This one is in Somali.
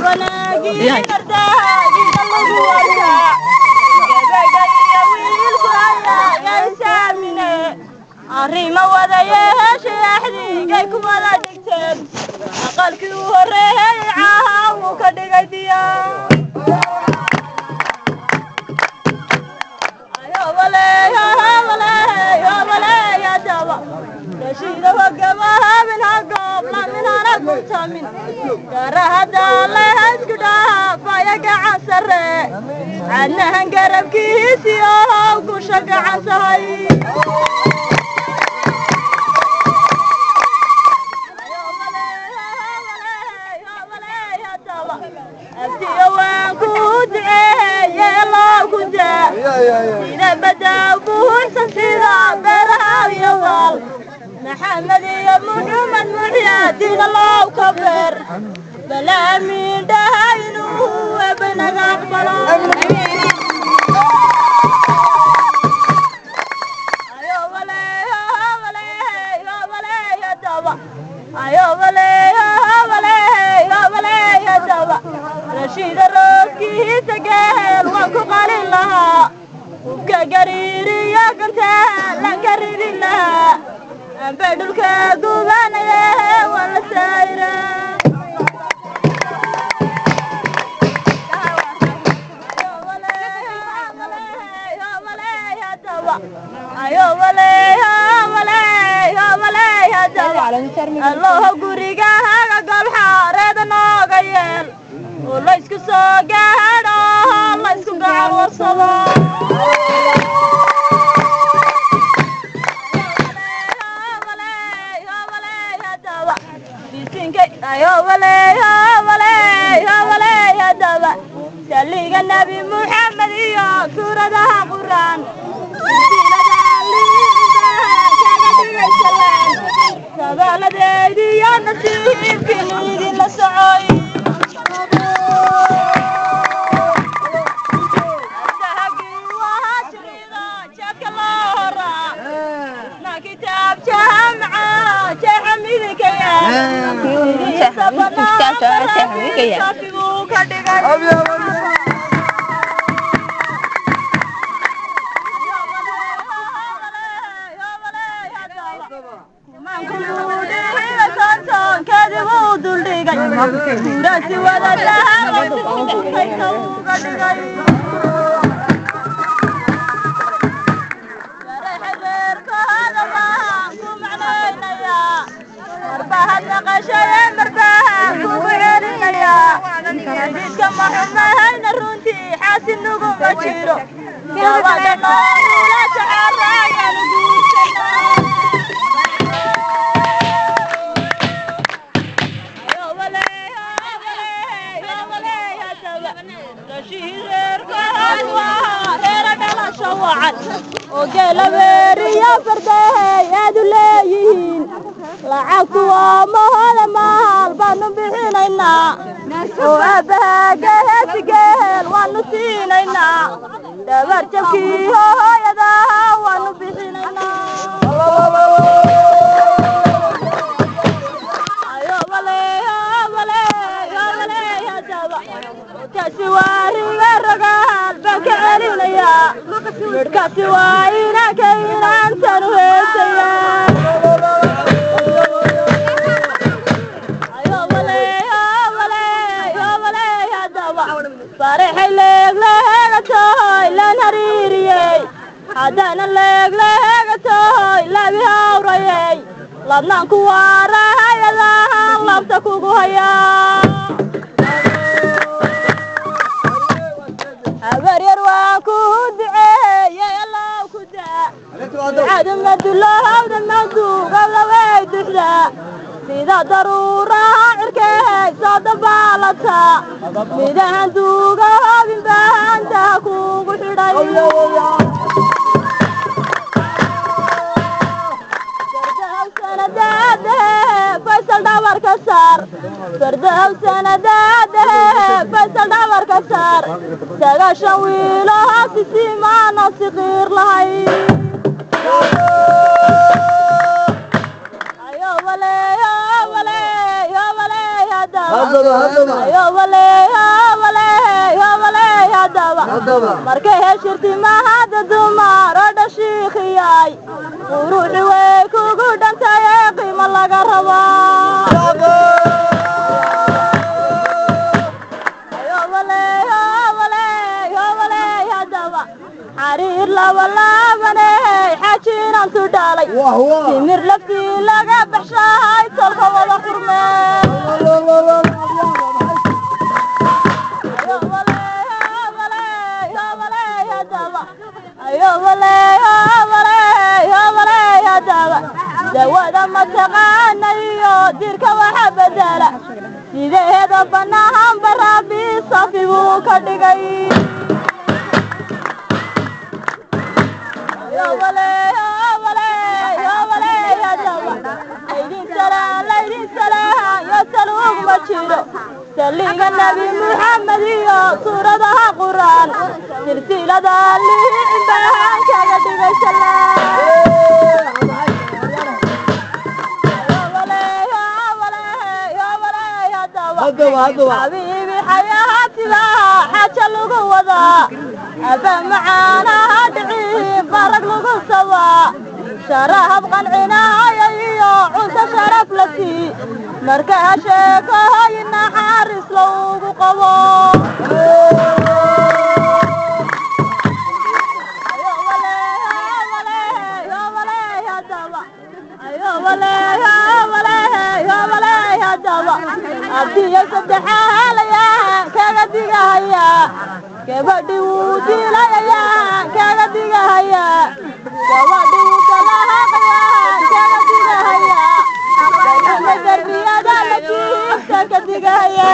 Wanaagii ardaagiga lagu arkaa gabadha iyo wiilku ayaga isaamine arrimo wadayeeshay axdigay ku wada dhigteen aqalkii u horreeyey caaha wuu ka dhigay diyaar. Cadnahan garabkiisii oo gusha gacan tahay. Abtiyo waan ku duceeye loo ku daa sida badaa buuxsan sida beeraha iyo waal Maxamed iyo Muxamed muxyaadiina loo ka beer bal aamin dhaha inuu eebanaga aqbalo. Rashiida rooskiisa geel waan ku qalin lahaa hubka gariiriyo gantaa laan ka ridin lahaa ambay dhulka gubanaye waan la saayiraa. Allaho gurigahaga golxaareeda nooga yeel oo laysku soo gaadho laysku gacan warsado. Saliga Nabi Muxamed iyo suuradaha Qur'aan sabaaladeedi iyo nasiibkiinu idinla socoy. Kitaab jaamca jeexa midinka yaal ka dhigay. Kurasi wada uga dhigay xadiidka maxumahayna runtii xaasinugu ma jiro gabadha noolula tacaaraayanu guursanaa. Oo geela beeriyo fardahay aad u leeyihiin lacagtu waa mahada mahal baanu bixinaynaa oo aabbaha geesi geel waanu siinaynaa dhabar jabkii hooyadaha waanu bixinaynaa. Kaasi waa riga rogaal baan ka celinayaa midhkaasi waa inanka inaantan u heesayaa. Farexay leegleega tahay laan hariiriyey haddana leegleega tahay laabi hawrayey labnaan ku waarahayadahan labta kugu hayaa. Habaryar waan ku duceeyey allah ku daa ducadu madulahowda maduugawdaway duxdaa sida daruuraha cirkeey soo dabaalata midahan duuga hobin bahantaa kugu xidhay. Faysal dhabarka saar fardahow sanadaadahe faysal dhabarka saar 90 wiilo hoosisiimaano siqiir lahay. Markay heshirti mahada dumar oo dhashiikhiyay quruxi way kugu dhantay ee qiimo laga rabaa. Xariir labalaabaney xajiinantu dhalay timir laftii laga baxshahay tolka wada xurmee. Dawada mataqaana iyo dirka waxa bedela sideeda banahan baraabi safi buu ka dhigay. Saliga Nabi Muhammad iyo suuradaha Qur'aan silsilada liinbaan kaga dhigay xabiibi xayaatiba xaja lagu wadaa aba macaanaha dhicin barag lagu sabaa sharahab qancinaya iyo cunto sharaf la sii marka sheekahay naxariis loogu qabo. Abdiya saddexaalayaa kaga digahaya gabadhi wuu dilayayaa kaga digahaya gabadhi wuu kalahaaqayaa kaga digahaya darbiyada la jiifta ka digahaya.